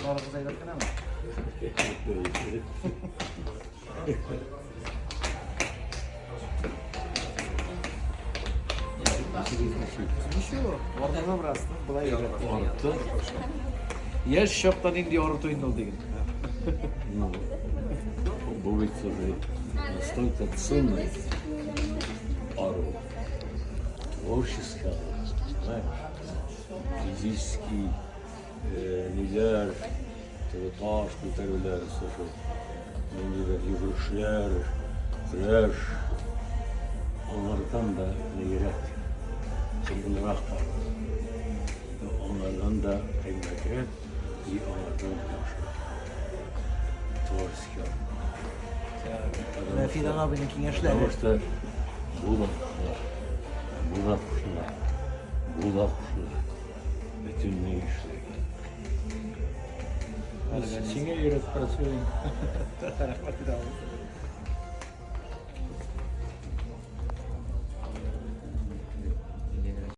Барыгыз әйбәт кенәме? Ничего, арыды бераз, былай әйбәт. Арытты. Яшь чакта нинди арыту инде ул диген. Ну, бу бит уже настолько ценный ару. Творческий ару, понимаешь? Физический ниләр, теге таш күтәрүләр, слушай, ниндидер йөгерешләр, көрәш, аңардан да нигрәк, кыенрак ару. Аңардан да кыйммәтрәк и аңардан да яхшырак. Творческий ару. Менә Фидан абыйның киңәшләре. Потому что бу да кушыла, бу да кушыла, бу да кушыла. Бөтенләй эшләгән. Сиңа өйрәтеп працуем. Рәхмәт, Фидан абый.